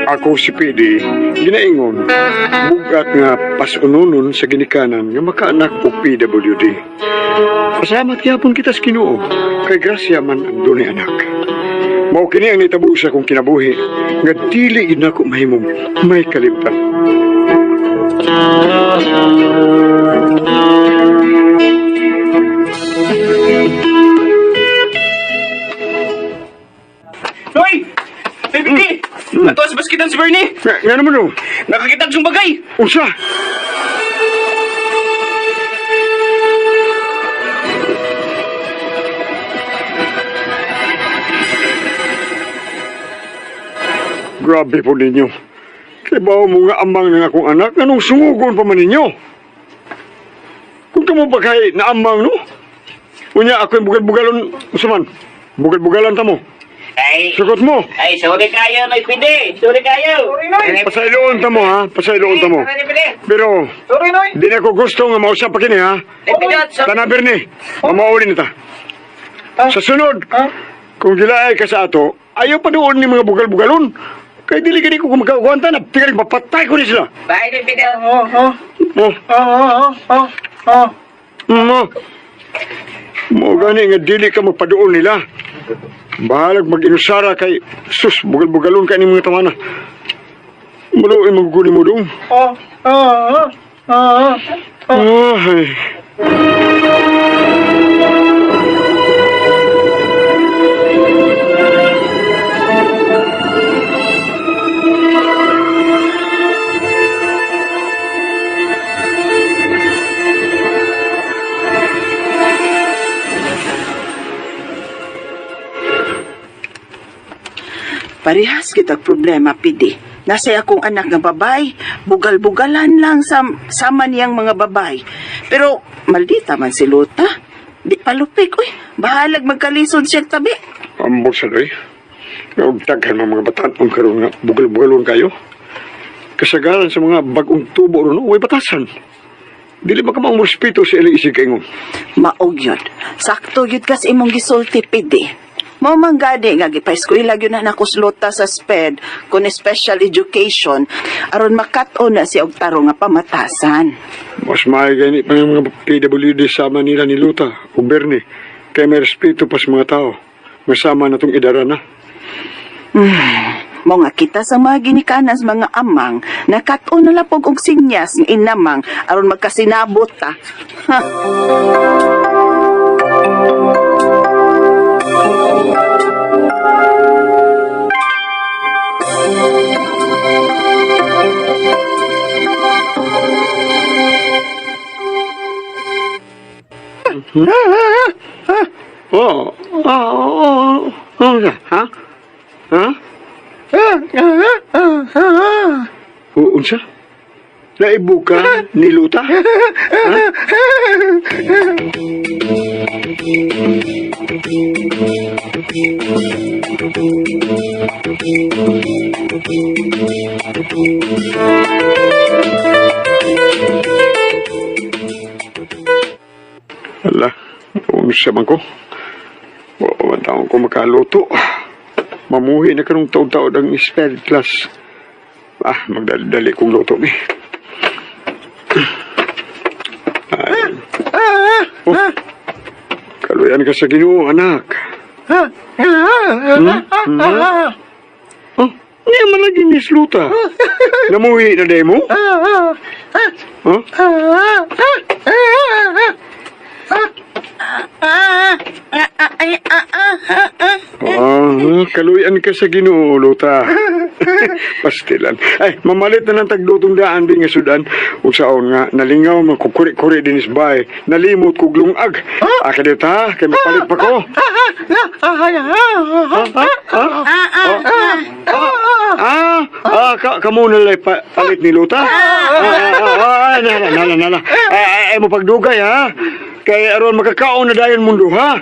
Ako si Pidi, ginaingon, bugat nga pasunonon sa ginikanan nga makaanak og PWD. Pasalamat gyapon kita sa Ginoo, kay grasya man ang dunay anak. Mao kini ang nitabo sa akong kinabuhi, nga dili gid nako mahimong may kalimtan. Hoy! Hey, Pidi! Ato sa baskitan si Bernie! Nga naman o, Nakakita siyang bagay! Unsa? Grabe po ninyo. Kibaw mo nga amang ng akong anak, anong sungugon pa man ninyo? Kung kamo pa kay naamang, no? Unya, ako yung bugal-bugalon, unsa man? Bugal-bugalan ta mo. Ay! Sugot mo. Ay, sorry kayo, Noy Pidi! Sorry kayo! Pasayloon ta mo, ha? Pasayloon ta mo. Pero, Sorry, Noy! di na ko gusto nga mausap pa kini, ha? Tana, Bernie, mamauli na ta. Sa sunod, kung gilaay ka sa ato, ayaw pa doon ni mga bugal-bugalon. Kay dili gani ko kumakaguanta na, tingali mapatay ko ni sila. Bye, Noy Pidi! Oh. Oh. Mo. Mo gani nga dili ka magpaduol nila. Bahalag mag-inusara kay sus bugal-bugalon ka ni mga tamana. Maluoy maguguni mo dong. Ay. Parehas kitag problema, Pidi. Nasa akong anak nga babay, bugal-bugalan lang sa sama niyang mga babay. Pero maldita man si Luta. Di palupik, uy. Bahalag magkalisod siya tabi. Ambot sa doy. Huwag daghan mga bataan karon nga bugal-bugalon kayo. Kasagaran sa mga bagong tubo ron, way batasan. Dili ba ka maong respeto sa ilang isig kaingon? Maog yun. Sakto yun kas imong gisulti, Pidi. Mao man gani nga gipaeskwela gyud na nako si Lota sa SPED kun special education aron makat-on na siya og tarong nga pamatasan. Mas maayo gani pa ng mga PWD sa Manila ni Luta o Bernie kay may respeto pa sa mga tao. Masama na tong idara na. Mo nga kita sa mga ginikanan sa mga amang nakat-on na lapog og sinyas nga inamang aron magkasinabot ta. Ha. Oh, oh, oh, oh, ha? Ha? O, unsa? Naibu ka ni Luta? Ha? Ala, unsa man ko? Wa pa man taon ko makaluto. Mamuhi na karong taon-taon ang spell class. Ah, magdali-dali kong luto ni. Ay. Oh. Kaluyan ka sa Ginoo, anak. Hmm? Hmm? Oh, niya man lagi ni Sluta. Namuhi na demo? Huh? Ah, kaluyan ka sa Ginoo, Luta. Pastilan. Ay, mamalit na ng tagdutong daan din nga sudan. Ug saon nga, nalingaw, magkukuri-kuri din isbay. Nalimot kog lungag. Aka dito ha, kay mapalit pa ko. Ah, kamo na lang palit ni Luta? Nala, nala, nala. Ay, mo pagdugay ha. Kay aron makakaon na dayon mundo ha.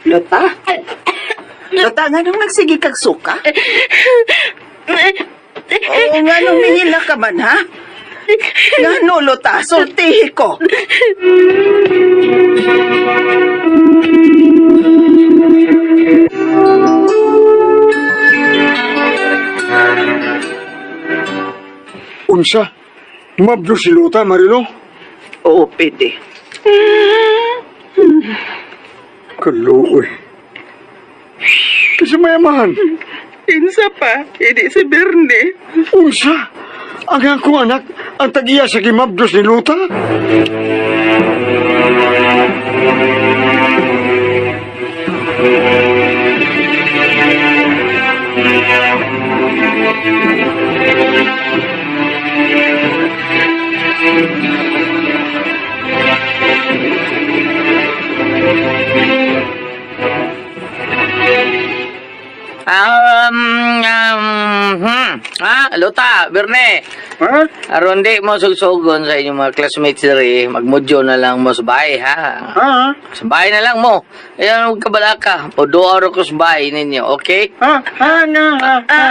Lota? Lota, nga nung nagsige kag suka? Oo, nga nung mihila ka man, ha? Nga no, Lota, sultihi ko. Unsa? Mabdo si Lota, Marilo? Oo, pwede. Kaluoy. Kasi mayamahan. Insa pa, hindi si Bernie. Unsa? Ang akong anak, ang tag-iya sa gimabdos ni Lota? Lota, Berne. Ha? Aron di mo sugsugon sa inyong mga classmates diri, magmudyo na lang mo sa bahay, ha? Ha? Sa bahay na lang mo. Ayan, huwag ka balaka. O doon ko sa bahay ninyo, okay? Ha? Ha? Na, ha? Ha?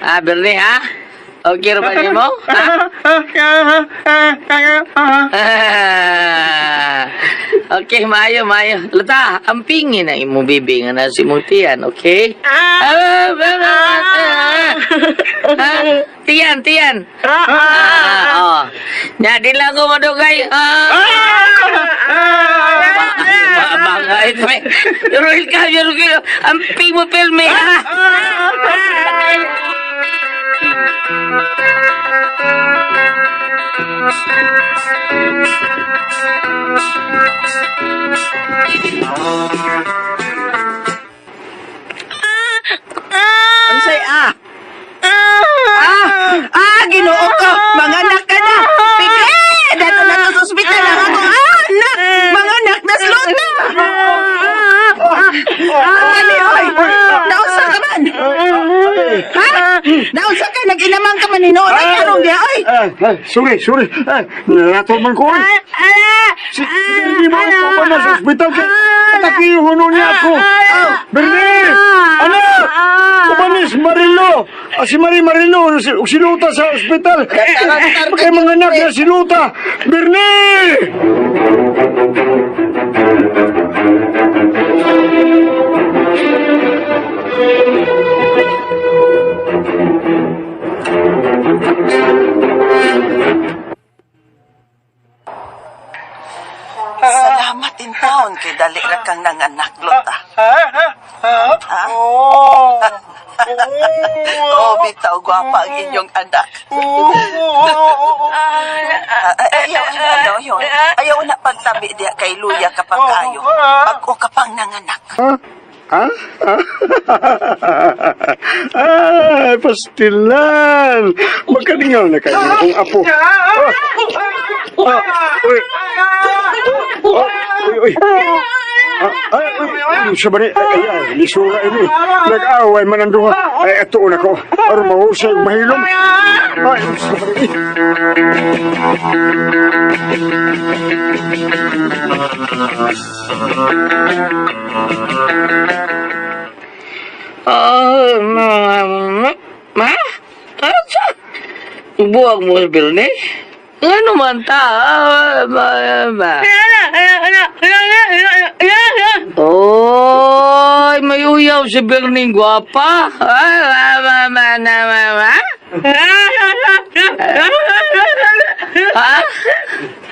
Ah, Bernie, ha? Okay ra ba niyo mo? Ha? Okay, maayo, maayo. Lata, ampingin ang imong bibi nga na si imong tiyan, okay? Ah, ah, tiyan, tiyan. Ah, oh. Nya, di lang ko madugay. Ah. Bangay, Roel ka, Roel. Amping mo, filme, ha? Unsay ah? Ah! Ah, Ginoo ko! Manganak ka na! Pige! Dato na to sa ospital ang akong anak! Manganak na slot na! Dali, oy! Nausa ka man! Ha? Nausa ka? Nag-inamang ka man hinoon? Ay, anong diha, oy! Ah, ah, sorry, sorry. Ah, nalato man ko. Oy. Si, hindi mo ako pa na sa ospital. Kay, atakihuno niya ako. Bernie! Anak! Umanis, Marilo! Ah, si Marie Marilo, si, si Luta sa ospital. Kay mga anak niya si Luta. Bernie! Salamat in town kay dali ra kang nanganak, Lota. Ha? Oo, bitaw, gwapa ang inyong anak. Ah, ay, ayaw, ayaw, ayaw. Ayaw na pagtabi diya kay Luya kapag kayo. Bag-o ka pang nanganak. Ha? Ha? Ah, pastilan! Magkalingaw na kayo akong apo. Ah, ah, uy. Ah, uy, uy. Ah, ay, uy, uy, sa bani, ay, ay, lisura ini. Nag-away man ang duha. Ay, ato na ko. Aron mahusay ug mahilom. Ay, sa bani. Ah, ma, ma, ma? Asa? Buwag mo, Bernie? Ano man ta? Ah, ma, ma. Oy, may uyaw si Bernie gwapa. Ah, ma, ma, ma, ma, ma. Ha?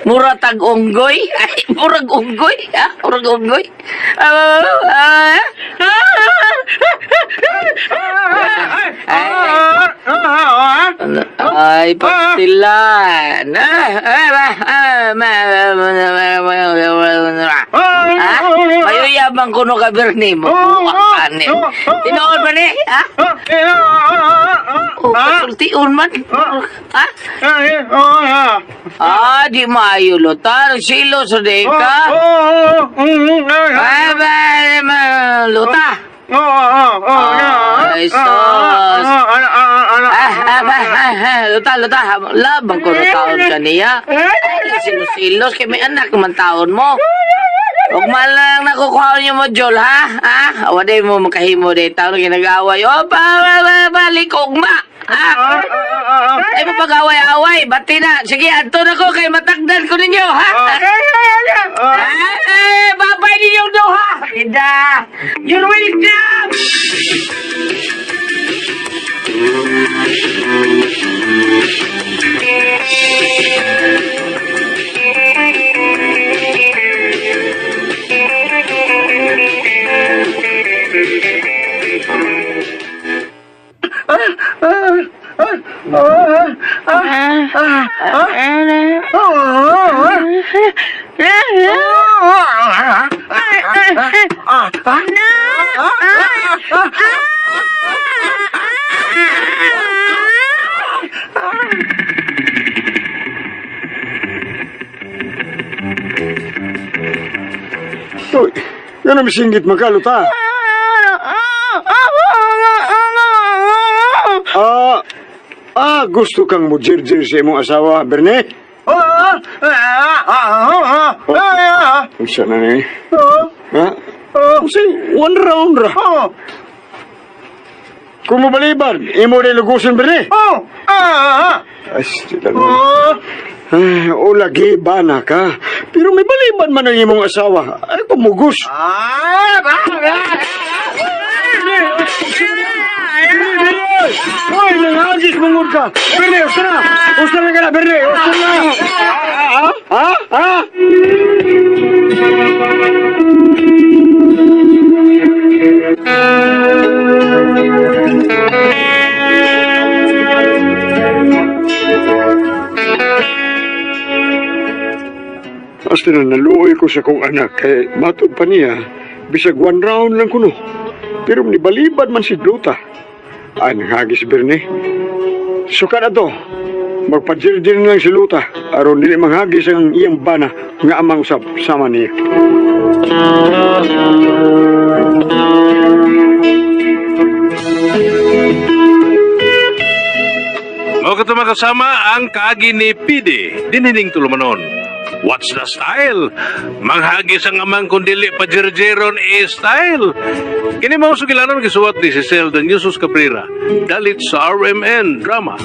Mura tag unggoy? Ay, murag unggoy? Ha? Murag unggoy? Ah, ah, ah. Ay, pastilan. Ah, ah, ah, ma, ma, ma, ma, ma, ma, ma. Ha? Mayuyabang kuno ka, Bernie. Mabuang ka ni. Tinuod ba ni? Ha? Oh, kasultion man. Ha? Ah, di maayo, Lotar. Silo sa di ka. Ah, ba, ma, Lota. Ay, sus. Ah, ah, ah, ah, ah, Lota, Lota. Labang ko na taon ka niya. Silos-silos kay may anak man taon mo. Ug man lang nakukuha niyo mo, Jol, ha? Ha? Waday mo makahimo day taon ginagaway. O, pa, pa, pa, balik ugma. Ha? Ay mo pag-away-away, bati na. Sige, adto na ko kay matagdan ko ninyo, ha? Eh, babay ninyong duha. Ida, you're welcome. Uy, nga misingit magkaluta. Ah, gusto kang mujirjir sa imong asawa, Berne? Unsa na ni? Ha? Unsa one round ra? Kung mabaliban, imo rin lugusin, Berne. Ay, sila mo. Ay, o lagi ba na ka? Pero may baliban man ang imong asawa. Ay, pamugos. Berne, Berne! Hoy, nangagis mungod ka! Berne, usta na! Usta na ka na, Berne! Usta na! Ha? Ha? Ha? Basta na naluoy ko sa kong anak kay matod pa niya, bisag one round lang kuno. Pero nibaliban man si Gluta. Ay, nanghagis Berne. Suka na to. Magpajirjir na lang si Luta. Aron dili manghagis ang iyang bana nga amang usap sama niya. Mao kato makasama ang kaagi ni Pidi, dinining tulumanon. What's the style? Manghagis ang amang kundili pa jirjiron e style. Kini mao sugilanon gisuwat ni Cecil Dan Jesus Cabrera, dalit sa RMN Drama.